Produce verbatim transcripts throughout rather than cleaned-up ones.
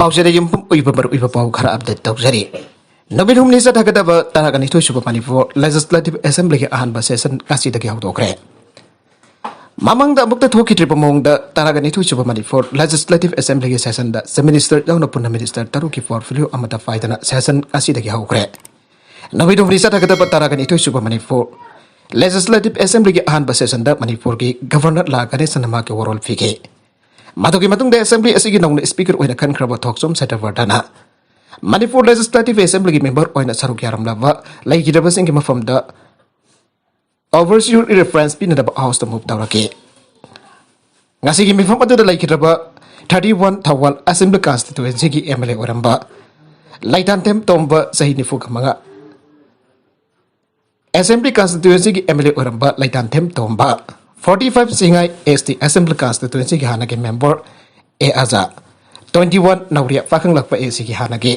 ꯄꯥꯎꯆꯦꯗ ꯌꯨꯝꯐꯝ ꯑꯣꯏꯕ ꯃꯔꯨꯑꯣꯏꯕ ꯄꯥꯎ ꯈꯔ ꯑꯞꯗꯦꯠ ꯇꯧꯖꯔꯤ꯫ ꯅꯨꯃꯤꯠ ꯍꯨꯝꯅꯤ ꯆꯠꯊꯒꯗꯕ ꯇꯔꯥꯒ ꯅꯤꯊꯣꯏ ꯁꯨꯕ ꯃꯅꯤꯄꯨꯔ ꯂꯦꯖꯤꯁꯂꯦꯇꯤꯚ ꯑꯦꯁꯦꯝꯕ꯭ꯂꯤꯒꯤ ꯑꯍꯥꯟꯕ ꯁꯦꯁꯟ ꯉꯁꯤꯗꯒꯤ ꯍꯧꯗꯣꯛꯈ꯭ꯔꯦ꯫ ꯃꯃꯥꯡꯗ ꯑꯃꯨꯛꯇ ꯊꯣꯛꯈꯤꯗ꯭ꯔꯤꯕ ꯃꯑꯣꯡꯗ ꯇꯔꯥꯒ ꯅꯤꯊꯣꯏ ꯁꯨꯕ ꯃꯅꯤꯄꯨꯔ ꯂꯦꯖꯤꯁꯂꯦꯇꯤꯚ ꯑꯦꯁꯦꯝꯕ꯭ꯂꯤꯒꯤ ꯁꯦꯁꯟꯗ ꯆꯤꯐ ꯃꯤꯅꯤꯁꯇꯔ ꯌꯥꯎꯅ ꯄꯨꯟꯅ ꯃꯤꯅꯤꯁꯇꯔ ꯇꯔꯨꯛꯀꯤ ꯄꯣꯔꯠꯐꯣꯂꯤꯑꯣ ꯑꯃꯠꯇ ꯄꯥꯏꯗꯅ ꯁꯦꯁꯟ ꯉꯁꯤꯗꯒꯤ ꯍꯧꯈ꯭ꯔꯦ꯫ ꯅꯨꯃꯤꯠ ꯍꯨꯝꯅꯤ ꯆꯠꯊꯒꯗꯕ ꯇꯔꯥꯒ ꯅꯤꯊꯣꯏ ꯁꯨꯕ ꯃꯅꯤꯄꯨꯔ ꯂꯦꯖꯤꯁꯂꯦꯇꯤꯚ ꯑꯦꯁꯦꯝꯕ꯭ꯂꯤꯒꯤ ꯑꯍꯥꯟꯕ ꯁꯦꯁꯟꯗ ꯃꯅꯤꯄꯨꯔꯒꯤ ꯒꯚꯔꯅꯔ ꯂꯥ ꯒꯅꯦꯁꯟꯅ ꯃꯍꯥꯛꯀꯤ ꯋꯥꯔꯣꯜ ꯄꯤꯈꯤ꯫ ꯃꯗꯨꯒꯤ ꯃꯇꯨꯡꯗ ꯑꯦꯁꯦꯝꯕ꯭ꯂꯤ ꯑꯁꯤꯒꯤ ꯅꯧꯅ ꯁ꯭ꯄꯤꯀꯔ ꯑꯣꯏꯅ ꯈꯟꯈ꯭ꯔꯕ ꯊꯣꯛꯆꯣꯝ ꯁꯇꯚꯔꯙꯅ ꯃꯅꯤꯄꯨꯔ ꯂꯦꯖꯤꯁꯂꯦꯇꯤꯚ ꯑꯦꯁꯦꯝꯕ꯭ꯂꯤꯒꯤ ꯃꯦꯝꯕꯔ ꯑꯣꯏꯅ ꯁꯔꯨꯛ ꯌꯥꯔꯝꯂꯕ ꯂꯩꯈꯤꯗ꯭ꯔꯕꯁꯤꯡꯒꯤ ꯃꯐꯝꯗ ꯑꯣꯚꯔꯁꯤꯌꯔ ꯔꯤꯐꯔꯦꯟꯁ ꯄꯤꯅꯅꯕ ꯍꯥꯎꯁꯇ ꯃꯨꯚ ꯇꯧꯔꯛꯈꯤ꯫ ꯉꯁꯤꯒꯤ ꯃꯤꯐꯝ ꯑꯗꯨꯗ ꯂꯩꯈꯤꯗ꯭ꯔꯕ ꯊꯥꯔꯇꯤ ꯋꯥꯟ ꯊꯧꯕꯥꯜ ꯑꯦꯁꯦꯝꯕ꯭ꯂꯤ ꯀꯟꯁꯇꯤꯇ꯭ꯋꯦꯟꯁꯤꯒꯤ ꯑꯦꯝ ꯑꯦꯜ ꯑꯦ ꯑꯣꯏꯔꯝꯕ ꯂꯩꯇꯥꯟꯊꯦꯝ ꯇꯣꯝꯕ, ꯆꯍꯤ ꯅꯤꯐꯨꯒ ꯃꯉꯥ, ꯑꯦꯁꯦꯝꯕ꯭ꯂꯤ ꯀꯟꯁꯇꯤꯇ꯭ꯋꯦꯟꯁꯤꯒꯤ ꯑꯦꯝ ꯑꯦꯜ ꯑꯦ ꯑꯣꯏꯔꯝꯕ ꯂꯩꯇꯥꯟꯊꯦꯝ ꯇꯣꯝꯕ, forty five Chingai S T assembly ꯀꯟꯁꯇꯤꯇ꯭ꯋꯦꯟꯁꯤꯒꯤ ꯍꯥꯟꯅꯒꯤ ꯃꯦꯝꯕꯔ ꯑꯦ ꯑꯖꯥ, ꯇ꯭ꯋꯦꯟꯇꯤ ꯋꯥꯟ ꯅꯧꯔꯤꯌꯥ ꯄꯥꯈꯪꯂꯛꯄ ꯑꯦ ꯁꯤꯒꯤ ꯍꯥꯟꯅꯒꯤ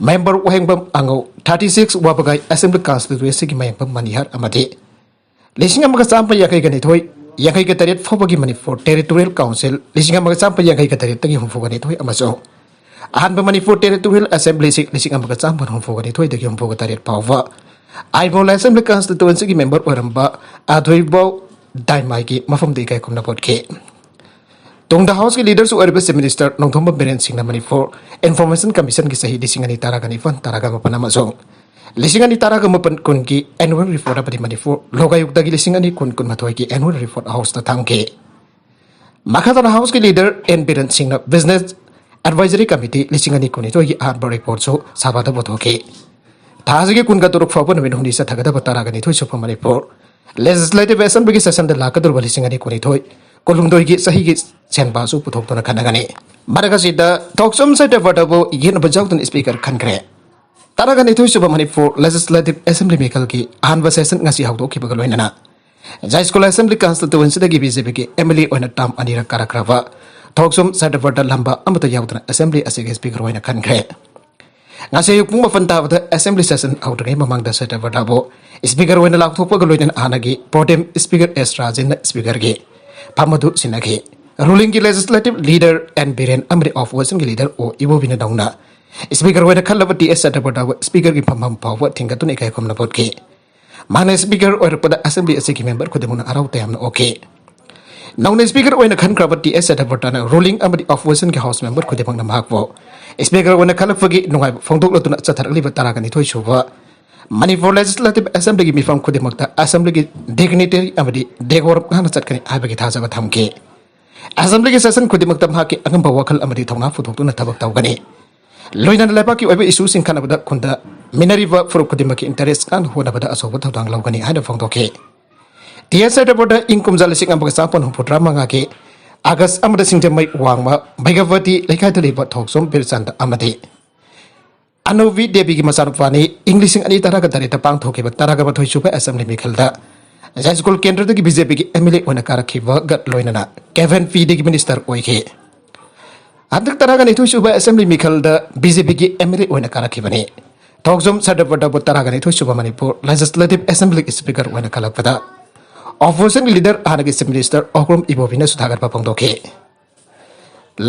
ꯃꯦꯝꯕꯔ ꯋꯥꯍꯦꯡꯕꯝ ꯑꯉꯧ, ꯊꯥꯔꯇꯤ ꯁꯤꯛꯁ ꯋꯥꯕꯒꯥꯏ ꯑꯦꯁꯦꯝꯕ꯭ꯂꯤ ꯀꯟꯁꯇꯤꯇ꯭ꯋꯦꯟꯁꯤꯒꯤ ꯃꯌꯥꯡꯕꯝ ꯃꯅꯤꯍꯔ ꯑꯃꯗꯤ ꯂꯤꯁꯤꯡ ꯑꯃꯒ ꯆꯥꯝꯃ ꯌꯥꯡꯈꯩꯒ ꯅꯤꯊꯣꯏ, ꯌꯥꯡꯈꯩꯒ ꯇꯔꯦꯠ ꯐꯥꯎꯕꯒꯤ ꯃꯅꯤꯄꯨꯔ ꯇꯦꯔꯤꯇꯣꯔꯤꯌꯦꯜ ꯀꯥꯎꯟꯁꯤꯜ ꯂꯤꯁꯤꯡ ꯑꯃꯒ ꯆꯥꯝꯃ ꯌꯥꯡꯈꯩꯒ ꯇꯔꯦꯠꯇꯒꯤ ꯍꯨꯝꯐꯨꯒ ꯅꯤꯊꯣꯏ ꯑꯃꯁꯨꯡ ꯑꯍꯥꯟꯕ ꯃꯅꯤꯄꯨꯔ ꯇꯦꯔꯤꯇꯣꯔꯤꯌꯦꯜ ꯑꯦꯁꯦꯝꯕ꯭ꯂꯤꯁꯤ ꯂꯤꯁꯤꯡ ꯑꯃꯒ ꯆꯥꯝꯃ ꯍꯨꯝꯐꯨꯒ ꯅꯤꯊꯣꯏꯗꯒꯤ ꯍꯨꯝꯐꯨꯒ ꯇꯔꯦꯠ ꯐꯥꯎꯕ ꯑꯥꯏꯕꯣꯜ ꯑꯦꯁꯦꯝꯕ꯭ꯂꯤ ꯀꯟꯁꯇꯤꯇ꯭ꯋꯦꯟꯁꯤꯒꯤ ꯃꯦꯝꯕꯔ ꯑꯣꯏꯔꯝꯕ ꯑꯗꯣꯏꯕꯥꯎ ꯗꯥꯏꯃꯥꯏꯒꯤ ꯃꯐꯝꯗ ꯏꯀꯥꯏ ꯈꯨꯝꯅꯕ ꯎꯠꯈꯤ꯫ ꯇꯨꯡꯗ ꯍꯥꯎꯁꯀꯤ ꯂꯤꯗꯔꯁꯨ ꯑꯣꯏꯔꯤꯕ ꯆꯤꯐ ꯃꯤꯅꯤꯁꯇꯔ ꯅꯣꯡꯊꯣꯝꯕꯝ ꯕꯤꯔꯦꯟ ꯁꯤꯡꯅ ꯃꯅꯤꯄꯨꯔ ꯏꯟꯐꯣꯔꯃꯦꯁꯟ ꯀꯃꯤꯁꯟꯒꯤ ꯆꯍꯤ ꯂꯤꯁꯤꯡ ꯑꯅꯤ ꯇꯔꯥꯒ ꯅꯤꯄꯥꯟ ꯇꯔꯥꯒ ꯃꯥꯄꯟ ꯑꯃꯁꯨꯡ ꯂꯤꯁꯤꯡ ꯑꯅꯤ ꯇꯔꯥꯒ ꯃꯥꯄꯟ ꯀꯨꯟꯒꯤ ꯑꯦꯅꯨꯋꯦꯜ ꯔꯤꯄꯣꯔꯠ ꯑꯃꯗꯤ ꯃꯅꯤꯄꯨꯔ ꯂꯣꯀꯥꯌꯨꯛꯇꯒꯤ ꯂꯤꯁꯤꯡ ꯑꯅꯤ ꯀꯨꯟ ꯀꯨꯟꯃꯥꯊꯣꯏꯒꯤ ꯑꯦꯅꯨꯋꯦꯜ ꯔꯤꯄꯣꯔꯠ ꯍꯥꯎꯁꯇ ꯊꯝꯈꯤ꯫ ꯃꯈꯥ ꯇꯥꯅ ꯍꯥꯎꯁꯀꯤ ꯂꯤꯗꯔ ꯑꯦꯟ ꯕꯤꯔꯦꯟ ꯁꯤꯡꯅ ꯕꯤꯖꯤꯅꯦꯁ ꯑꯦꯗꯚꯥꯏꯖꯔꯤ ꯀꯃꯤꯇꯤ ꯂꯤꯁꯤꯡ ꯑꯅꯤ ꯀꯨꯟꯅꯤꯊꯣꯏꯒꯤ ꯑꯍꯥꯟꯕ ꯔꯤꯄꯣꯔꯠꯁꯨ ꯁꯚꯥꯗ ꯄꯨꯊꯣꯛꯈꯤ꯫ ꯊꯥ ꯑꯁꯤꯒꯤ ꯀꯨꯟꯒ ꯇꯔꯨꯛ ꯐꯥꯎꯕ ꯅꯨꯃꯤꯠ ꯍꯨꯝꯅꯤ ꯆꯠꯊꯒꯗꯕ ꯇꯔꯥꯒ ꯅꯤꯊꯣꯏ ꯁꯨꯕ ꯃꯅꯤꯄꯨꯔ ꯂꯦꯖꯤꯁꯂꯦꯇꯤꯚ ꯑꯦꯁꯦꯝꯕ꯭ꯂꯤꯒꯤ ꯁꯦꯁꯟꯗ ꯂꯥꯛꯀꯗꯧꯔꯤꯕ ꯂꯤꯁꯤꯡ ꯑꯅꯤ ꯀꯨꯟꯅꯤꯊꯣꯏ ꯀꯨꯟꯍꯨꯝꯗꯣꯏꯒꯤ ꯆꯍꯤꯒꯤ ꯁꯦꯟꯕꯥꯁꯨ ꯄꯨꯊꯣꯛꯇꯨꯅ ꯈꯟꯅꯒꯅꯤ꯫ ꯃꯔꯛ ꯑꯁꯤꯗ ꯊꯣꯛꯆꯣꯝ ꯁꯇꯚꯔꯙꯕꯨ ꯌꯦꯠꯅꯕ ꯌꯥꯎꯗꯅ ꯁ꯭ꯄꯤꯀꯔ ꯈꯟꯈ꯭ꯔꯦ꯫ ꯇꯔꯥꯒ ꯅꯤꯊꯣꯏ ꯁꯨꯕ ꯃꯅꯤꯄꯨꯔ ꯂꯦꯖꯤꯁꯂꯦꯇꯤꯚ ꯑꯦꯁꯦꯝꯕ꯭ꯂꯤ ꯃꯤꯈꯜꯒꯤ ꯑꯍꯥꯟꯕ ꯁꯦꯁꯟ ꯉꯁꯤ ꯍꯧꯗꯣꯛꯈꯤꯕꯒ ꯂꯣꯏꯅꯅ ꯖꯥꯏꯁ꯭ꯀꯨꯂꯥ ꯑꯦꯁꯦꯝꯕ꯭ꯂꯤ ꯀꯟꯁꯇꯤꯇ꯭ꯋꯦꯟꯁꯤꯗꯒꯤ ꯕꯤ ꯖꯦ ꯄꯤꯒꯤ ꯑꯦꯝ ꯑꯦꯜ ꯑꯦ ꯑꯣꯏꯅ ꯇꯥꯝ ꯑꯅꯤꯔꯛ ꯀꯥꯔꯛꯈ꯭ꯔꯕ ꯊꯣꯛꯆꯣꯝ ꯁꯇꯚꯔꯙ ꯂꯝꯕꯥ ꯑꯃꯠꯇ ꯌꯥꯎꯗꯅ ꯑꯦꯁꯦꯝꯕ꯭ꯂꯤ ꯑꯁꯤꯒꯤ ꯁ꯭ꯄꯤꯀꯔ ꯑꯣꯏꯅ ꯈꯟꯈ꯭ꯔꯦ꯫ ꯉꯁꯤ ꯑꯌꯨꯛ ꯄꯨꯡ ꯃꯥꯄꯟ ꯇꯥꯕꯗ ꯑꯦꯁꯦꯝꯕ꯭ꯂꯤ ꯁꯦꯁꯟ ꯍꯧꯗ꯭ꯔꯤꯉꯩ ꯃꯃꯥꯡꯗ ꯁꯇꯚꯔꯙꯕꯨ ꯁ꯭ꯄꯤꯀꯔ ꯑꯣꯏꯅ ꯂꯥꯎꯊꯣꯛꯄꯒ ꯂꯣꯏꯅꯅ ꯍꯥꯟꯅꯒꯤ ꯄ꯭ꯔꯣꯇꯦꯝ ꯁ꯭ꯄꯤꯀꯔ ꯑꯦꯁ ꯔꯥꯖꯦꯟꯅ ꯁ꯭ꯄꯤꯀꯔꯒꯤ ꯐꯝ ꯑꯗꯨ ꯁꯤꯟꯅꯈꯤ꯫ Ruling ꯒꯤ legislative leader N Biren ꯑꯃꯗꯤ opposition ꯒꯤ leader O Ibobi ꯅ ꯅꯧꯅ speaker ꯑꯣꯏꯅ ꯈꯜꯂꯕ T S ꯁꯇ꯭ꯌꯕ꯭ꯔꯇꯕꯨ speaker ꯒꯤ ꯐꯝꯐꯝ ꯐꯥꯎꯕ ꯊꯤꯡꯒꯠꯇꯨꯅ ꯏꯀꯥꯏ ꯈꯨꯝꯅꯕ ꯎꯠꯈꯤ꯫ ꯃꯍꯥꯛꯅ speaker ꯑꯣꯏꯔꯛꯄꯗ assembly ꯑꯁꯤꯒꯤ member ꯈꯨꯗꯤꯡꯃꯛꯅ ꯍꯔꯥꯎ ꯇꯌꯥꯝꯅ ꯑꯣꯛꯈꯤ꯫ ꯅꯧꯅ speaker ꯑꯣꯏꯅ ꯈꯟꯈ꯭ꯔꯕ T S ꯁꯇ꯭ꯌꯕ꯭ꯔꯇꯅ ruling ꯑꯃꯗꯤ opposition ꯒꯤ house member ꯈꯨꯗꯤꯡꯃꯛꯅ ꯃꯍꯥꯛꯄꯨ speaker ꯑꯣꯏꯅ ꯈꯜꯂꯛꯄꯒꯤ ꯅꯨꯡꯉꯥꯏꯕ ꯐꯣꯡꯗꯣꯛꯂꯗꯨꯅ ꯆꯠꯊꯔꯛꯂꯤꯕ ꯇꯔꯥꯒ ꯅꯤꯊꯣꯏ ꯁꯨꯕ Manipur Legislative Assembly ꯒꯤ ꯃꯤꯐꯝ ꯈꯨꯗꯤꯡꯃꯛꯇ assembly ꯒꯤ dignitary ꯑꯃꯗꯤ decorum ꯉꯥꯛꯅ ꯆꯠꯀꯅꯤ ꯍꯥꯏꯕꯒꯤ ꯊꯥꯖꯕ ꯊꯝꯈꯤ꯫ Assembly ꯒꯤ session ꯈꯨꯗꯤꯡꯃꯛꯇ ꯃꯍꯥꯛꯀꯤ ꯑꯉꯝꯕ ꯋꯥꯈꯜ ꯑꯃꯗꯤ ꯊꯧꯅꯥ ꯄꯨꯊꯣꯛꯇꯨꯅ ꯊꯕꯛ ꯇꯧꯒꯅꯤ꯫ ꯂꯣꯏꯅꯅ ꯂꯩꯕꯥꯛꯀꯤ ꯑꯣꯏꯕ issue ꯁꯤꯡ ꯈꯟꯅꯕꯗ ꯈꯨꯟꯗꯥꯃꯤꯟꯅꯔꯤꯕ ꯐꯨꯔꯨꯞ ꯈꯨꯗꯤꯡꯃꯛꯀꯤ interest ꯉꯥꯛꯅ ꯍꯣꯠꯅꯕꯗ ꯑꯆꯧꯕ ꯊꯧꯗꯥꯡ ꯂꯧꯒꯅꯤ ꯍꯥꯏꯅ ꯐꯣꯡꯗꯣꯛꯈꯤ꯫ T S ꯁꯇ꯭ꯌꯕ꯭ꯔꯇ ꯏꯪ ꯀꯨꯝꯖꯥ ꯂꯤꯁꯤꯡ ꯑꯃꯒ ꯆꯥꯃꯥꯄꯟ ꯍꯨꯝꯐꯨꯇꯔꯥ ꯃꯉꯥꯒꯤ August ꯑꯃꯗ ꯁꯤꯡꯖꯃꯩ ꯋꯥꯡꯃ ꯚꯩꯒꯕꯇꯤ ꯂꯩꯀꯥꯏꯗ ꯂꯩꯕ ꯊꯣꯛꯆꯣꯝ ꯕꯤꯔꯆꯥꯟꯗ ꯑꯃꯗꯤ ꯑꯅꯨꯕꯤ ꯗꯦꯕꯤꯒꯤ ꯃꯆꯥꯅꯨꯄꯥꯅꯤ꯫ ꯏꯪ ꯂꯤꯁꯤꯡ ꯑꯅꯤ ꯇꯔꯥꯒ ꯇꯔꯦꯠꯇ ꯄꯥꯡꯊꯣꯛꯈꯤꯕ ꯇꯔꯥꯒ ꯃꯥꯊꯣꯏ ꯁꯨꯕ assembly ꯃꯤꯈꯜꯗ ꯖꯥꯏꯁ꯭ꯀꯨꯜ ꯀꯦꯟꯗ꯭ꯔꯗꯒꯤ B J P ꯒꯤ M L A ꯑꯣꯏꯅ ꯀꯥꯔꯛꯈꯤꯕꯒ ꯂꯣꯏꯅꯅ Cabinet ꯗꯒꯤ minister ꯑꯣꯏꯈꯤ꯫ ꯍꯟꯗꯛ ꯇꯔꯥꯒ ꯅꯤꯊꯣꯏ ꯁꯨꯕ assembly ꯃꯤꯈꯜꯗ B J P ꯒꯤ M L A ꯑꯣꯏꯅ ꯀꯥꯔꯛꯈꯤꯕꯅꯤ꯫ ꯊꯣꯛꯆꯣꯝ ꯁꯇ꯭ꯌꯕ꯭ꯔꯇꯕꯨ ꯇꯔꯥꯒ ꯅꯤꯊꯣꯏ ꯁꯨꯕ ꯃꯅꯤꯄꯨꯔ Legislative Assembly ꯒꯤ speaker ꯑꯣꯏꯅ ꯈꯜꯂꯛꯄꯗ opposition ꯒꯤ leader ꯍꯥꯟꯅꯒꯤ Chief Minister ꯑꯣꯀ꯭ꯔꯨꯝ ꯏꯕꯣꯕꯤꯅꯁꯨ ꯊꯥꯒꯠꯄ ꯐꯣꯡꯗꯣꯛꯈꯤ꯫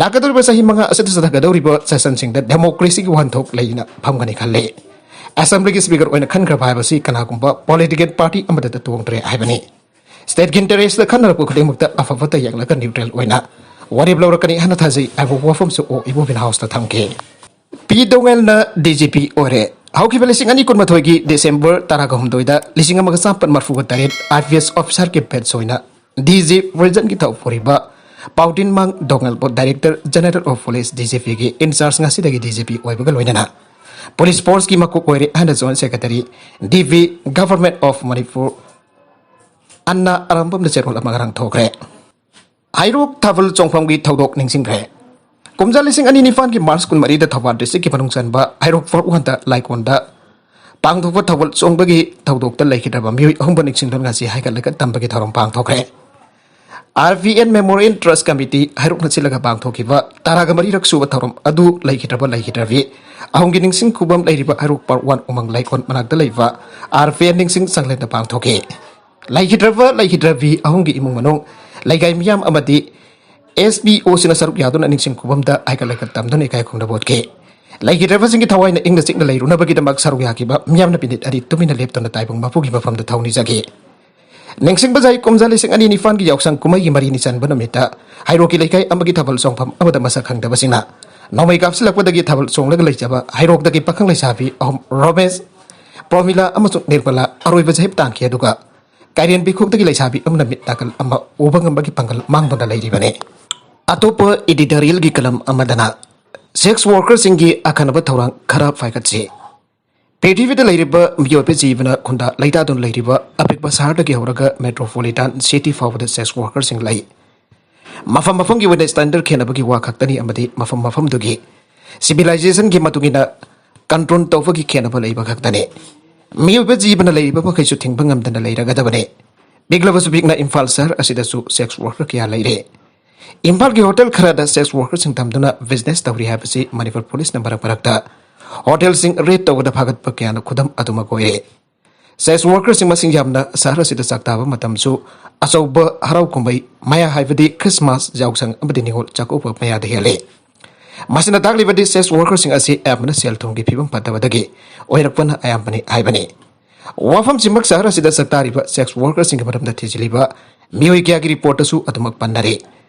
ꯂꯥꯛꯀꯗꯧꯔꯤꯕ ꯆꯍꯤ ꯃꯉꯥ ꯑꯁꯤꯗ ꯆꯠꯊꯒꯗꯧꯔꯤꯕ session ꯁꯤꯡꯗ democracy ꯒꯤ ꯋꯥꯍꯟꯊꯣꯛ ꯂꯩꯅ ꯐꯝꯒꯅꯤ ꯈꯜꯂꯤ꯫ Assembly ꯒꯤ speaker ꯑꯣꯏꯅ ꯈꯟꯈ꯭ꯔꯕ ꯍꯥꯏꯕꯁꯤ ꯀꯅꯥꯒꯨꯝꯕ political party ꯑꯃꯗꯇ ꯇꯣꯡꯗ꯭ꯔꯦ ꯍꯥꯏꯕꯅꯤ꯫ State ꯀꯤ interest ꯈꯟꯅꯔꯛꯄ ꯈꯨꯗꯤꯡꯃꯛꯇ ꯑꯐꯕꯇ ꯌꯦꯡꯂꯒ neutral ꯑꯣꯏꯅ ꯋꯥꯔꯦꯞ ꯂꯧꯔꯛꯀꯅꯤ ꯍꯥꯏꯅ ꯊꯥꯖꯩ ꯍꯥꯏꯕ ꯋꯥꯐꯝꯁꯨ ꯑꯣ ꯏꯕꯣꯕꯤꯅ house ꯇ ꯊꯝꯈꯤ꯫ ꯄꯤ ꯗꯣꯉꯦꯜꯅ D G P ꯑꯣꯏꯔꯦ꯫ ꯍꯧꯈꯤꯕ ꯂꯤꯁꯤꯡ ꯑꯅꯤ ꯀꯨꯟꯃꯥꯊꯣꯏꯒꯤ December ꯇꯔꯥꯒ ꯍꯨꯝꯗꯣꯏꯗ ꯂꯤꯁꯤꯡ ꯑꯃꯒ ꯆꯥꯃꯥꯄꯟ ꯃꯔꯤꯐꯨꯒ ꯇꯔꯦꯠ I P S officer ꯀꯤ batch ꯑꯣꯏꯅ D G region ꯒꯤ ꯊꯧ ꯄꯨꯔꯤꯕ ꯄꯥꯎꯇꯤꯟꯃꯥꯡ ꯗꯣꯉꯦꯜꯕꯨ Director General of Police D G P ꯒꯤ in charge ꯉꯁꯤꯗꯒꯤ D G P ꯑꯣꯏꯕꯒ ꯂꯣꯏꯅꯅ police force ꯀꯤ ꯃꯀꯣꯛ ꯑꯣꯏꯔꯦ ꯍꯥꯏꯅ Joint Secretary D P Government of Manipur ꯑꯟꯅꯥ ꯑꯔꯥꯝꯕꯝꯅ ꯆꯦꯔꯣꯜ ꯑꯃ ꯉꯔꯥꯡ ꯊꯣꯛꯈ꯭ꯔꯦ꯫ ꯍꯩꯔꯣꯛ ꯊꯥꯕꯜ ꯆꯣꯡꯐꯝꯒꯤ ꯊꯧꯗꯣꯛ ꯅꯤꯡꯁꯤꯡꯈ꯭ꯔꯦ꯫ ꯀꯨꯝꯖꯥ ꯂꯤꯁꯤꯡ ꯑꯅꯤ ꯅꯤꯄꯥꯟꯒꯤ March ꯀꯨꯟꯃꯔꯤꯗ ꯊꯧꯕꯥꯜ district ꯀꯤ ꯃꯅꯨꯡ ꯆꯟꯕ ꯍꯩꯔꯣꯛ Part One ꯗ ꯂꯥꯏꯀꯣꯟꯗ ꯄꯥꯡꯊꯣꯛꯄ ꯊꯥꯕꯜ ꯆꯣꯡꯕꯒꯤ ꯊꯧꯗꯣꯛꯇ ꯂꯩꯈꯤꯗ꯭ꯔꯕ ꯃꯤꯑꯣꯏ ꯑꯍꯨꯝꯕꯨ ꯅꯤꯡꯁꯤꯡꯗꯨꯅ ꯉꯁꯤ ꯍꯥꯏꯒꯠꯂꯒ ꯇꯝꯕꯒꯤ ꯊꯧꯔꯝ ꯄꯥꯡꯊꯣꯛꯈ꯭ꯔꯦ꯫ R P N Memorial Trust Committee ꯍꯩꯔꯣꯛꯅ ꯁꯤꯜꯂꯒ ꯄꯥꯡꯊꯣꯛꯈꯤꯕ ꯇꯔꯥꯒ ꯃꯔꯤꯔꯛ ꯁꯨꯕ ꯊꯧꯔꯝ ꯑꯗꯨ ꯂꯩꯈꯤꯗ꯭ꯔꯕ ꯂꯩꯈꯤꯗ꯭ꯔꯕꯤ ꯑꯍꯨꯝꯒꯤ ꯅꯤꯡꯁꯤꯡ ꯈꯨꯕꯝ ꯂꯩꯔꯤꯕ ꯍꯩꯔꯣꯛ Part One ꯎꯃꯪ ꯂꯩꯀꯣꯜ ꯃꯅꯥꯛꯇ ꯂꯩꯕ R P N ꯅꯤꯡꯁꯤꯡ ꯆꯥꯛꯂꯦꯟꯗ ꯄꯥꯡꯊꯣꯛꯈꯤ꯫ ꯂꯩꯈꯤꯗ꯭ꯔꯕ ꯂꯩꯈꯤꯗ꯭ꯔꯕꯤ ꯑꯍꯨꯝꯒꯤ ꯏꯃꯨꯡ ꯃꯅꯨꯡ, ꯂꯩꯀꯥꯏ ꯃꯤꯌꯥꯝ ꯑꯃꯗꯤ ꯑꯦꯁ ꯄꯤ ꯑꯣꯁꯤꯡꯅ ꯁꯔꯨꯛ ꯌꯥꯗꯨꯅ ꯅꯤꯡꯁꯤꯡ ꯈꯨꯕꯝꯗ ꯍꯩꯀꯠ ꯂꯩꯀꯠ ꯇꯝꯗꯨꯅ ꯏꯀꯥꯏ ꯈꯨꯝꯅꯕ ꯎꯠꯈꯤ꯫ ꯂꯩꯈꯤꯗ꯭ꯔꯕꯁꯤꯡꯒꯤ ꯊꯋꯥꯏꯅ ꯏꯪꯅ ꯆꯤꯛꯅ ꯂꯩꯔꯨꯅꯕꯒꯤꯗꯃꯛ ꯁꯔꯨꯛ ꯌꯥꯈꯤꯕ ꯃꯤꯌꯥꯝꯅ ꯃꯤꯅꯤꯠ ꯑꯅꯤ ꯇꯨꯃꯤꯟꯅ ꯂꯦꯞꯇꯨꯅ ꯇꯥꯏꯕꯪ ꯃꯄꯨꯒꯤ ꯃꯐꯝꯗ ꯊꯧꯅꯤꯖꯈꯤ꯫ ꯅꯤꯡꯁꯤꯡꯕ ꯖꯥꯏ, ꯀꯨꯝꯖꯥ ꯂꯤꯁꯤꯡ ꯑꯅꯤ ꯅꯤꯄꯥꯟꯒꯤ ꯌꯥꯎꯁꯪ ꯀꯨꯝꯍꯩꯒꯤ ꯃꯔꯤꯅꯤ ꯆꯟꯕ ꯅꯨꯃꯤꯠꯇ ꯍꯩꯔꯣꯛꯀꯤ ꯂꯩꯀꯥꯏ ꯑꯃꯒꯤ ꯊꯥꯕꯜ ꯆꯣꯡꯐꯝ ꯑꯃꯗ ꯃꯁꯛ ꯈꯪꯗꯕꯁꯤꯡꯅ ꯅꯣꯡꯃꯩ ꯀꯥꯞꯁꯤꯜꯂꯛꯄꯗꯒꯤ ꯊꯥꯕꯜ ꯆꯣꯡꯂꯒ ꯂꯩꯖꯕ ꯍꯩꯔꯣꯛꯇꯒꯤ ꯄꯥꯈꯪ ꯂꯩꯁꯥꯕꯤ ꯑꯍꯨꯝ, ꯔꯣꯃꯦꯁ, ꯄ꯭ꯔꯣꯃꯤꯂꯥ ꯑꯃꯁꯨꯡ ꯅꯤꯔꯃꯂꯥ, ꯑꯔꯣꯏꯕ ꯖꯍꯤꯞ ꯇꯥꯟꯈꯤ꯫ ꯑꯗꯨꯒ ꯀꯥꯏꯔꯦꯟꯕꯤꯈꯣꯛꯇꯒꯤ ꯂꯩꯁꯥꯕꯤ ꯑꯃꯅ ꯃꯤꯠ ꯅꯥꯀꯜ ꯑꯃ ꯎꯕ ꯉꯝꯕꯒꯤ ꯄꯥꯡꯒꯜ ꯃꯥꯡꯗꯨꯅ ꯂꯩꯔꯤꯕꯅꯤ꯫ ꯑꯇꯣꯞꯄ editorialꯒꯤ ꯀꯂꯝ ꯑꯃꯗꯅ ꯁꯦꯛꯁ ꯋꯥꯔꯀꯔꯁꯤꯡꯒꯤ ꯑꯈꯟꯅꯕ ꯊꯧꯔꯥꯡ ꯈꯔ ꯐꯥꯏꯒꯠꯁꯤ꯫ ꯄ꯭ꯔꯤꯊꯤꯕꯤꯗ ꯂꯩꯔꯤꯕ ꯃꯤꯑꯣꯏꯕ ꯖꯤꯕꯅ ꯈꯨꯟꯗꯥ ꯂꯩꯇꯥꯗꯨꯅ ꯂꯩꯔꯤꯕ ꯑꯄꯤꯛꯄ ꯁꯍꯔꯗꯒꯤ ꯍꯧꯔꯒ ꯃꯦꯇ꯭ꯔꯣꯄꯣꯂꯤꯇꯥꯟ ꯁꯤꯇꯤ ꯐꯥꯎꯕꯗ ꯁꯦꯛꯁ ꯋꯥꯔꯀꯔꯁꯤꯡ ꯂꯩ꯫ ꯃꯐꯝ ꯃꯐꯝꯒꯤ ꯑꯣꯏꯅ ꯁ꯭ꯇꯦꯟꯗꯔꯗ ꯈꯦꯠꯅꯕꯒꯤ ꯋꯥ ꯈꯛꯇꯅꯤ ꯑꯃꯗꯤ ꯃꯐꯝ ꯃꯐꯝꯗꯨꯒꯤ ꯁꯤꯚꯤꯂꯥꯏꯖꯦꯁꯟꯒꯤ ꯃꯇꯨꯡ ꯏꯟꯅ ꯀꯟꯇ꯭ꯔꯣꯜ ꯇꯧꯕꯒꯤ ꯈꯦꯠꯅꯕ ꯂꯩꯕ ꯈꯛꯇꯅꯤ꯫ ꯃꯤꯑꯣꯏꯕ ꯖꯤꯕꯅ ꯂꯩꯔꯤꯕ ꯃꯈꯩꯁꯨ ꯊꯤꯡꯕ ꯉꯝꯗꯅ ꯂꯩꯔꯒꯗꯕꯅꯤ꯫ ꯄꯤꯛꯂꯕꯁꯨ ꯄꯤꯛꯅ ꯏꯝꯐꯥꯜ ꯁꯍꯔ ꯑꯁꯤꯗꯁꯨ ꯁꯦꯛꯁ ꯋꯥꯔꯀꯔ ꯀꯌꯥ ꯂꯩꯔꯦ꯫ ꯏꯝꯐꯥꯜꯒꯤ ꯍꯣꯇꯦꯜ ꯈꯔꯗ ꯁꯦꯛꯁ ꯋꯥꯔꯀꯔꯁꯤꯡ ꯊꯝꯗꯨꯅ ꯕꯤꯖꯤꯅꯦꯁ ꯇꯧꯔꯤ ꯍꯥꯏꯕꯁꯤ ꯃꯅꯤꯄꯨꯔ ꯄꯨꯂꯤꯁꯅ ꯃꯔꯛ ꯃꯔꯛꯇ ꯍꯣꯇꯦꯜꯁꯤꯡ ꯔꯦꯗ ꯇꯧꯕꯗ ꯐꯥꯒꯠꯄ ꯀꯌꯥꯅ ꯈꯨꯗꯝ ꯑꯗꯨꯃꯛ ꯑꯣꯏꯔꯦ꯫ ꯁꯦꯛꯁ ꯋꯥꯔꯀꯔꯁꯤꯡ ꯃꯁꯤꯡ ꯌꯥꯝꯅ ꯁꯍꯔ ꯑꯁꯤꯗ ꯆꯥꯛꯇꯥꯕ ꯃꯇꯝꯁꯨ ꯑꯆꯧꯕ ꯍꯔꯥꯎ ꯀꯨꯝꯍꯩ ꯃꯌꯥ ꯍꯥꯏꯕꯗꯤ ꯈ꯭ꯔꯤꯁꯃꯥꯁ, ꯌꯥꯎꯁꯪ ꯑꯃꯗꯤ ꯅꯤꯉꯣꯜ ꯆꯥꯛꯀꯧꯕ ꯃꯌꯥꯗ ꯍꯦꯜꯂꯤ꯫ ꯃꯁꯤꯅ ꯇꯥꯛꯂꯤꯕꯗꯤ ꯁꯦꯛꯁ ꯋꯥꯔꯀꯔꯁꯤꯡ ꯑꯁꯤ ꯑꯌꯥꯝꯕꯅ ꯁꯦꯜ ꯊꯨꯝꯒꯤ ꯐꯤꯕꯝ ꯐꯠꯇꯕꯗꯒꯤ ꯑꯣꯏꯔꯛꯄꯅ ꯑꯌꯥꯝꯕꯅꯤ ꯍꯥꯏꯕꯅꯤ꯫ ꯋꯥꯐꯝꯁꯤꯃꯛ ꯁꯍꯔ ꯑꯁꯤꯗ ꯆꯥꯛꯇꯥꯔꯤꯕ ꯁꯦꯛꯁ ꯋꯥꯔꯀꯔꯁꯤꯡꯒꯤ ꯃꯔꯝꯗ ꯊꯤꯖꯤꯜꯂꯤꯕ ꯃꯤꯑꯣꯏ ꯀꯌꯥꯒꯤ ꯔꯤꯄꯣꯔꯠꯇꯁꯨ ꯑꯗꯨꯃꯛ ꯄꯟꯅꯔꯤ꯫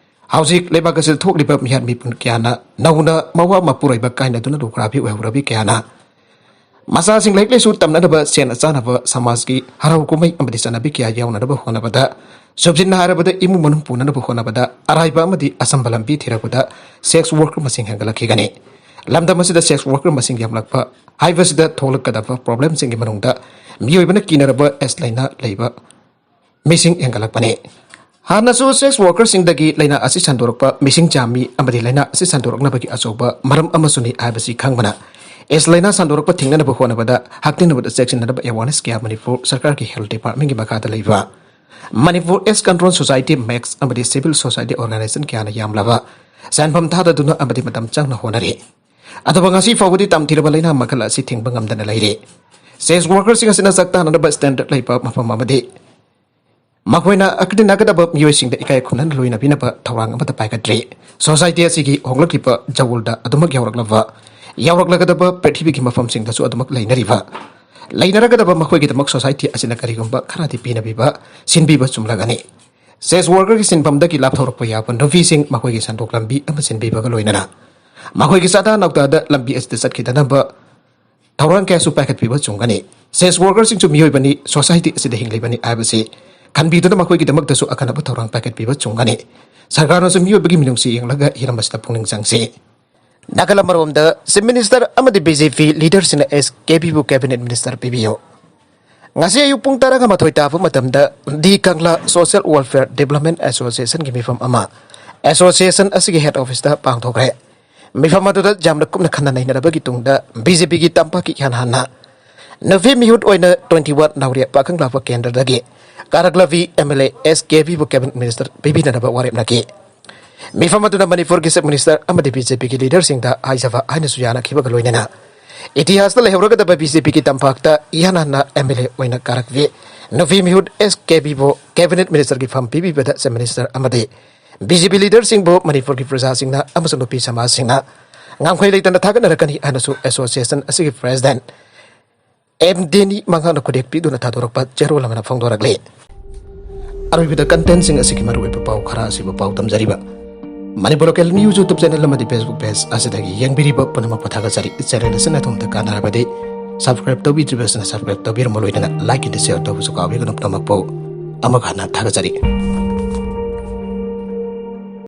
ꯍꯧꯖꯤꯛ ꯂꯩꯕꯥꯛ ꯑꯁꯤꯗ ꯊꯣꯛꯂꯤꯕ ꯃꯤꯍꯥꯠ ꯃꯤꯄꯨꯟ ꯀꯌꯥꯅ ꯅꯧꯅ ꯃꯋꯥ ꯃꯄꯨꯔꯣꯏꯕ ꯀꯥꯏꯅꯗꯨꯅ ꯂꯨꯈ꯭ꯔꯥꯕꯤ ꯑꯣꯏꯍꯧꯔꯕꯤ ꯀꯌꯥꯅ ꯃꯆꯥꯁꯤꯡ ꯂꯥꯏꯔꯤꯛ ꯂꯥꯏꯁꯨ ꯇꯝꯅꯅꯕ ꯁꯦꯟ ꯆꯥꯅꯕ ꯁꯃꯥꯖꯀꯤ ꯍꯔꯥꯎ ꯀꯨꯝꯍꯩ ꯑꯃꯗꯤ ꯆꯠꯅꯕꯤ ꯀꯌꯥ ꯌꯥꯎꯅꯅꯕ ꯍꯣꯠꯅꯕꯗ, ꯁꯝꯖꯤꯟꯅ ꯍꯥꯏꯔꯕꯗ ꯏꯃꯨꯡ ꯃꯅꯨꯡ ꯄꯨꯅꯅꯕ ꯍꯣꯠꯅꯕꯗ ꯑꯔꯥꯏꯕ ꯑꯃꯗꯤ ꯑꯆꯝꯕ ꯂꯝꯕꯤ ꯊꯤꯔꯛꯄꯗ ꯁꯦꯛꯁ ꯋꯥꯔꯀꯔ ꯃꯁꯤꯡ ꯍꯦꯟꯒꯠꯂꯛꯈꯤꯒꯅꯤ꯫ ꯂꯝꯗꯝ ꯑꯁꯤꯗ ꯁꯦꯛꯁ ꯋꯥꯔꯀꯔ ꯃꯁꯤꯡ ꯌꯥꯝꯂꯛꯄ ꯍꯥꯏꯕꯁꯤꯗ ꯊꯣꯛꯂꯛꯀꯗꯕ ꯄ꯭ꯔꯣꯕ꯭ꯂꯦꯝꯁꯤꯡꯒꯤ ꯃꯅꯨꯡꯗ ꯃꯤꯑꯣꯏꯕꯅ ꯀꯤꯅꯔꯕ ꯑꯦꯁ ꯂꯥꯏꯅꯥ ꯂꯩꯕ ꯃꯤꯁꯤꯡ ꯍꯦꯟꯒꯠꯂꯛꯄꯅꯤ꯫ ꯍꯥꯟꯅꯁꯨ ꯁꯦꯛꯁ ꯋꯥꯔꯀꯔꯁꯤꯡꯗꯒꯤ ꯂꯥꯏꯅꯥ ꯑꯁꯤ ꯁꯟꯗꯣꯔꯛꯄ ꯃꯤꯁꯤꯡ ꯆꯥꯝꯃꯤ ꯑꯃꯗꯤ ꯂꯥꯏꯅꯥ ꯑꯁꯤ ꯁꯟꯗꯣꯔꯛꯅꯕꯒꯤ ꯑꯆꯧꯕ ꯃꯔꯝ ꯑꯃꯁꯨꯅꯤ ꯍꯥꯏꯕꯁꯤ ꯈꯪꯕꯅ, ꯑꯦꯁ ꯂꯥꯏꯅꯥ ꯁꯟꯗꯣꯔꯛꯄ ꯊꯤꯡꯅꯅꯕ ꯍꯣꯠꯅꯕꯗ ꯍꯛꯊꯦꯡꯅꯕꯗ ꯆꯦꯛꯁꯤꯟꯅꯅꯕ ꯑꯦꯋꯥꯔꯅꯦꯁ ꯀꯌꯥ ꯃꯅꯤꯄꯨꯔ ꯁꯔꯀꯥꯔꯒꯤ ꯍꯦꯜꯊ ꯗꯤꯄꯥꯔꯠꯃꯦꯟꯒꯤ ꯃꯈꯥꯗ ꯂꯩꯕ ꯃꯅꯤꯄꯨꯔ ꯑꯦꯁ ꯀꯟꯇ꯭ꯔꯣꯜ ꯁꯣꯁꯥꯏꯇꯤ, ꯃꯦꯛꯁ ꯑꯃꯗꯤ ꯁꯤꯚꯤꯜ ꯁꯣꯁꯥꯏꯇꯤ ꯑꯣꯔꯒꯅꯥꯏꯖꯦꯁꯟ ꯀꯌꯥꯅ ꯌꯥꯝꯂꯕ ꯁꯦꯟꯐꯝ ꯊꯥꯗꯗꯨꯅ ꯑꯃꯗꯤ ꯃꯇꯝ ꯆꯪꯅ ꯍꯣꯠꯅꯔꯤ꯫ ꯑꯗꯨꯕꯨ ꯉꯁꯤ ꯐꯥꯎꯕꯗꯤ ꯇꯝꯊꯤꯔꯕ ꯂꯥꯏꯅꯥ ꯃꯈꯜ ꯑꯁꯤ ꯊꯤꯡꯕ ꯉꯝꯗꯅ ꯂꯩꯔꯤ꯫ ꯁꯦꯛꯁ ꯋꯥꯔꯀꯔꯁꯤꯡ ꯑꯁꯤꯅ ꯆꯥꯛ ꯇꯥꯅꯅꯕ ꯁ꯭ꯇꯦꯟꯗꯔꯗ ꯂꯩꯕ ꯃꯐꯝ ꯑꯃꯗꯤ ꯃꯈꯣꯏꯅ ꯑꯀꯤꯅꯒꯗꯕ ꯃꯤꯑꯣꯏꯁꯤꯡꯗ ꯏꯀꯥꯏ ꯈꯨꯝꯅꯅ ꯂꯣꯏꯅꯕꯤꯅꯕ ꯊꯧꯔꯥꯡ ꯑꯃꯠꯇ ꯄꯥꯏꯈꯠꯇ꯭ꯔꯤ꯫ ꯁꯣꯁꯥꯏꯇꯤ ꯑꯁꯤꯒꯤ ꯍꯣꯡꯂꯛꯂꯤꯕ ꯖꯋꯜꯗ ꯑꯗꯨꯃꯛ ꯌꯧꯔꯛꯂꯕ, ꯌꯧꯔꯛꯂꯒꯗꯕ ꯄ꯭ꯔꯤꯊꯤꯕꯤꯒꯤ ꯃꯐꯝꯁꯤꯡꯗꯁꯨ ꯑꯗꯨꯃꯛ ꯂꯩꯅꯔꯤꯕ, ꯂꯩꯅꯔꯒꯗꯕ ꯃꯈꯣꯏꯒꯤꯗꯃꯛ ꯁꯣꯁꯥꯏꯇꯤ ꯑꯁꯤꯅ ꯀꯔꯤꯒꯨꯝꯕ ꯈꯔꯗꯤ ꯄꯤꯅꯕꯤꯕ, ꯁꯤꯟꯕꯤꯕ ꯆꯨꯝꯂꯒꯅꯤ꯫ ꯁꯦꯛꯁ ꯋꯥꯔꯀꯔꯒꯤ ꯁꯤꯟꯐꯝꯗꯒꯤ ꯂꯥꯞꯊꯣꯔꯛꯄ ꯌꯥꯕ ꯅꯨꯄꯤꯁꯤꯡ ꯃꯈꯣꯏꯒꯤ ꯁꯦꯟꯊꯣꯛ ꯂꯝꯕꯤ ꯑꯃ ꯁꯤꯟꯕꯤꯕꯒ ꯂꯣꯏꯅꯅ ꯃꯈꯣꯏꯒꯤ ꯆꯥꯗꯥ ꯅꯥꯎꯗꯥꯗ ꯂꯝꯕꯤ ꯑꯁꯤꯗ ꯆꯠꯈꯤꯗꯅꯕ ꯊꯧꯔꯥꯡ ꯀꯌꯥꯁꯨ ꯄꯥꯏꯈꯠꯄꯤꯕ ꯆꯨꯝꯒꯅꯤ꯫ ꯁꯦꯛꯁ ꯋꯥꯔꯀꯔꯁꯤꯡꯁꯨ ꯃꯤꯑꯣꯏꯕꯅꯤ, ꯁꯣꯁꯥꯏꯇꯤ ꯑꯁꯤꯗ ꯍꯤꯡꯂꯤꯕꯅꯤ ꯍꯥꯏꯕꯁꯤ ꯈꯟꯕꯤꯗꯨꯅ ꯃꯈꯣꯏꯒꯤꯗꯃꯛꯇꯁꯨ ꯑꯈꯟꯅꯕ ꯊꯧꯔꯥꯡ ꯄꯥꯏꯈꯠꯄꯤꯕ ꯆꯨꯝꯒꯅꯤ꯫ ꯁꯔꯀꯥꯔꯅꯁꯨ ꯃꯤꯑꯣꯏꯕꯒꯤ ꯃꯤꯅꯨꯡꯁꯤ ꯌꯦꯡꯂꯒ ꯍꯤꯔꯝ ꯑꯁꯤꯗ ꯄꯨꯛꯅꯤꯡ ꯆꯪꯁꯤ꯫ ꯅꯥꯒꯥꯂꯝ ꯑꯃꯔꯣꯝꯗ Chief Minister ꯑꯃꯗꯤ B J P leaderꯁꯤꯡꯅ S K Bꯕꯨ Cabinet Minister ꯄꯤꯕꯤꯌꯨ꯫ ꯉꯁꯤ ꯑꯌꯨꯛ ꯄꯨꯡ ꯇꯔꯥꯒ ꯃꯥꯊꯣꯏ ꯇꯥꯕ ꯃꯇꯝꯗ ꯗꯤ ꯀꯪꯂꯥ Social Welfare Development Associationꯒꯤ ꯃꯤꯐꯝ ꯑꯃ association ꯑꯁꯤꯒꯤ head officeꯇ ꯄꯥꯡꯊꯣꯛꯈ꯭ꯔꯦ꯫ ꯃꯤꯐꯝ ꯑꯗꯨꯗ ꯌꯥꯝꯅ ꯀꯨꯞꯅ ꯈꯟꯅ ꯅꯩꯅꯔꯕꯒꯤ ꯇꯨꯡꯗ B J Pꯒꯤ ꯇꯝꯄꯥꯛꯀꯤ ꯏꯍꯥꯟ ꯍꯥꯟꯅ ꯅꯨꯄꯤ ꯃꯤꯍꯨꯠ ꯑꯣꯏꯅ twenty-one Naorem ꯄꯥꯈꯪꯂꯥꯛꯄ ꯀꯦꯟꯗ꯭ꯔꯗꯒꯤ ꯀꯥꯔꯛꯂꯕꯤ M L A S K Bꯕꯨ Cabinet Minister ꯄꯤꯕꯤꯅꯅꯕ ꯋꯥꯔꯦꯞꯅꯈꯤ꯫ ꯃꯤꯐꯝ ꯑꯗꯨꯅ ꯃꯅꯤꯄꯨꯔꯒꯤ Chief Minister ꯑꯃꯗꯤ B J Pꯒꯤ leaderꯁꯤꯡꯗ ꯍꯥꯏꯖꯕ ꯍꯥꯏꯅꯁꯨ ꯌꯥꯅꯈꯤꯕꯒ ꯂꯣꯏꯅꯅ ꯏꯇꯤꯍꯥꯁꯇ ꯂꯩꯍꯧꯔꯒꯗꯕ B J Pꯒꯤ ꯇꯝꯄꯥꯛꯇ ꯏꯍꯥꯟ ꯍꯥꯟꯅ M L A ꯑꯣꯏꯅ ꯀꯥꯔꯛꯄꯤ ꯅꯨꯄꯤ ꯃꯤꯍꯨꯠ S K Bꯕꯨ Cabinet Ministerꯒꯤ ꯐꯝ ꯄꯤꯕꯤꯕꯗ Chief Minister ꯑꯃꯗꯤ B J P leaderꯁꯤꯡꯕꯨ ꯃꯅꯤꯄꯨꯔꯒꯤ ꯄ꯭ꯔꯖꯥꯁꯤꯡꯅ ꯑꯃꯁꯨꯡ ꯅꯨꯄꯤ ꯁꯃꯥꯖꯁꯤꯡꯅ ꯉꯝꯈꯩ ꯂꯩꯇꯅ ꯊꯥꯒꯠꯅꯔꯛꯀꯅꯤ ꯍꯥꯏꯅꯁꯨ association ꯑꯁꯤꯒꯤ President M Deni ꯃꯉꯥꯡꯅ ꯈꯨꯗꯦꯛ ꯄꯤꯗꯨꯅ ꯊꯥꯗꯣꯔꯛꯄ ꯆꯦꯔꯣꯜ ꯑꯃꯅ ꯐꯣꯡꯗꯣꯔꯛꯂꯤ꯫ ꯑꯔꯣꯏꯕꯗ contentꯁꯤꯡ ꯑꯁꯤꯒꯤ ꯃꯔꯨꯑꯣꯏꯕ ꯄꯥꯎ ꯈꯔ ꯑꯁꯤꯕꯨ ꯄꯥꯎ ꯇꯝꯖꯔꯤꯕ Manipur Local News YouTube channel ꯑꯃꯗꯤ Facebook page ꯑꯁꯤꯗꯒꯤ ꯌꯦꯡꯕꯤꯔꯤꯕ ꯄꯨꯝꯅꯃꯛꯄꯨ ꯊꯥꯒꯠꯆꯔꯤ꯫ Channel ꯑꯁꯤꯅ ꯑꯗꯣꯝꯗ ꯀꯥꯟꯅꯔꯕꯗꯤ subscribe ꯇꯧꯕꯤꯗ꯭ꯔꯤꯕꯁꯤꯅ subscribe ꯇꯧꯕꯤꯔꯝꯕ ꯂꯣꯏꯅꯅ like and share ꯇꯧꯕꯁꯨ ꯀꯥꯎꯕꯤꯒꯅꯨ꯫ ꯄꯨꯝꯅꯃꯛꯄꯨ ꯑꯃꯨꯛ ꯍꯟꯅ ꯊꯥꯒꯠꯆꯔꯤ꯫